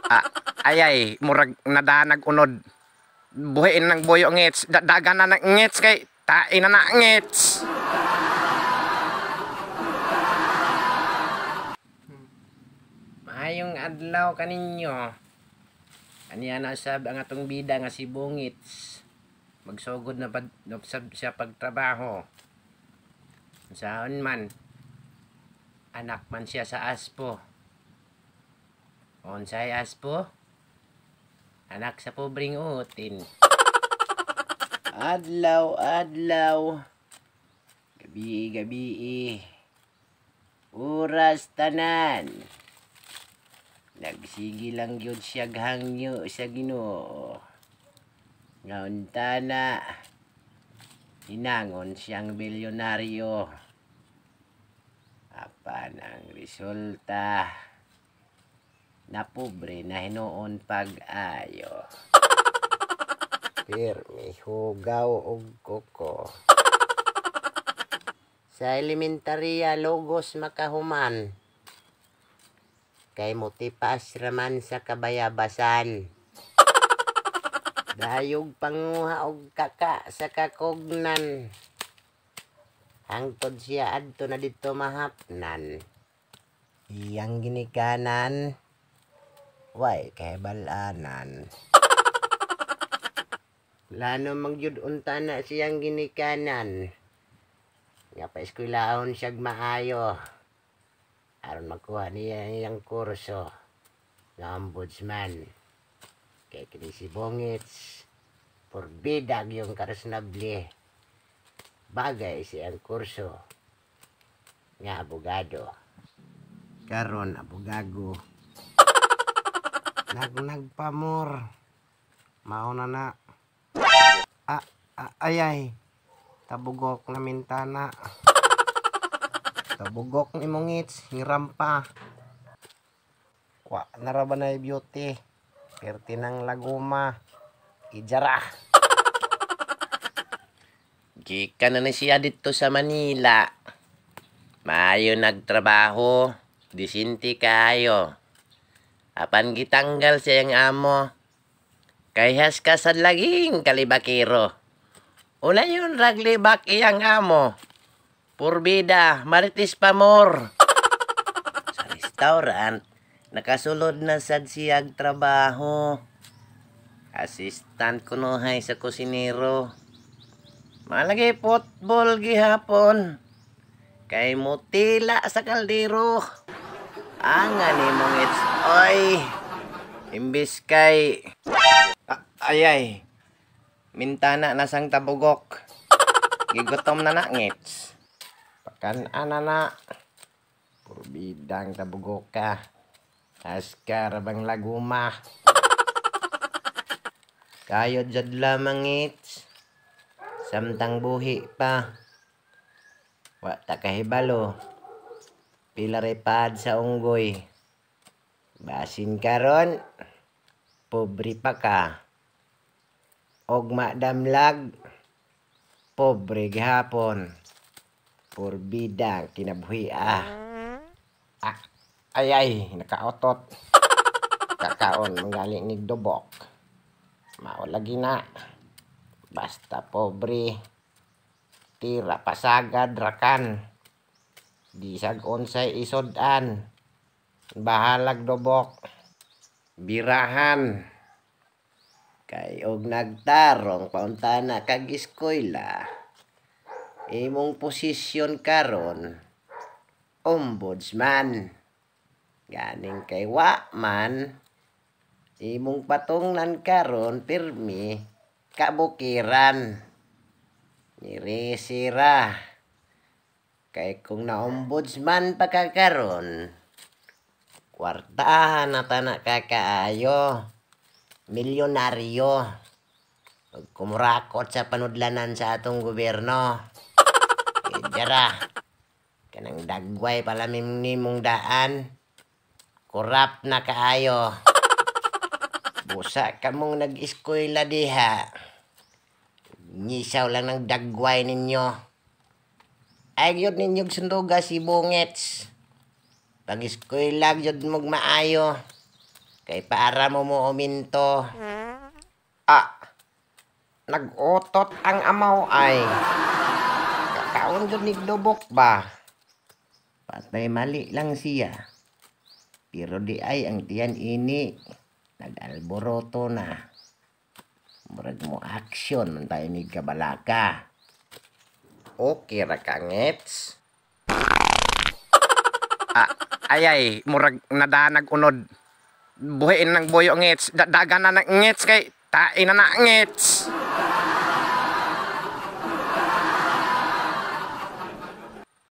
Ah, ayay, murag nadanag unod. Buhiin ng boyo ngits, dagan na ng ngits kay tain na na ngits. Maayong adlaw kaninyo. Aniya na sab ang atong bida nga si Bungits. Magsugod na pag sab siya pagtrabaho. Saan man anak man siya sa aspo. Unsay aspo? Anak sa pobreng utin. Adlaw, adlaw. Gabi, gabi. Oras tanan. Nagsige lang gyud siya hangyo sa Ginoo. Nga untana hinangon siyang bilyonaryo. Apan ang resulta, napobre na hinuon pag-ayo. Pirmi hugaw og kuko. Sa elementarya logos makahuman. Kay motipas raman sa kabayabasan. Dayog panguha og kaka sa kakugnan. Hangtod siya adto na didto mahapnan. Iyang ginikanan, way kahibal-anan. Plano man gyud unta na siyang ginikanan nga paeskwelahon siyag maayo aron makuha niya iyang kurso nga ombudsman. Kay kini si Bongits, porbida gyung karasonable, bagay siyang kurso nga abogado. Karon abogago. Nagnag pa more. Mao na na. Ah, ah, ayay. Tabugok na mintana. Tabugok ni imong ngits, hiram pa. Wa na ra ba na beauty. Perti ng laguma. Ijara. Gikan na ni siya didto sa Manila. Maayo nagtrabaho, disinti kaayo. Apan gitanggal siyang amo. Kay haska sad laging kalibakero. Una yun raglibak iyang amo. Purbida, marites pa more. Sa restaurant, nakasulod na sad siyag trabaho. Assistant kunuhay sa kusinero. Malagi football gihapon. Kay mutila sa kaldero. Anga ni mong it's oy. Imbis kay ah, ayay. Mintana na sang tabugok. Gigutom na na ngits. Pakan-an na na. Purbidang tabugok ka. Askar bang laguma. Kayod jud lamang ngits. Samtang buhi pa. Wa ta kahibalo. Pila ray paad sa unggoy. Basin karon, pobre pa ka. Og madamlag, pobre gihapon. Porbida kinabuhi ah. Ah, ay ay, nakautot. Kakaon manggali nig dubok. Mao lagi na. Basta pobre. Tira pasagad rakan. Bisag unsay isod-an. Bahalag dubok. Birahan. Kay og nagtarong pauntana kag eskwela, imong posisyon karon ombudsman. Ganing kay wa man, imong patungnan karon pirmi kabukiran. Niresira. Kay kung na-ombudsman pa ka karon, kwartahan na tana ka kaayo. Milyonaryo. Ug kumurakot sa panudlanan sa atong gobyerno. Ijara. Kanang dagway pala nimong daan. Korap na kaayo. Busa ka mong nag-eskwela diha. Ngisaw lang ng dagway ninyo. Ay gyud ninyo sunduga si Bungets. Pag-eskwela gyud mog maayo. Kay para mo mo uminto. Ah, nag-utot ang amaw ay. Kakaon gud nig lubok ba? Patay mali lang siya. Pero di ay ang tiyan ini. Nag-alboroto na. Murag mo aksyon man tayo ni kabalaka. Okay ra ka, ngets. Ah, ay ay, murag nadanag unod. Buhiin ng boyo, ngets. Dagan na ng ngets kay tain na na, ngets.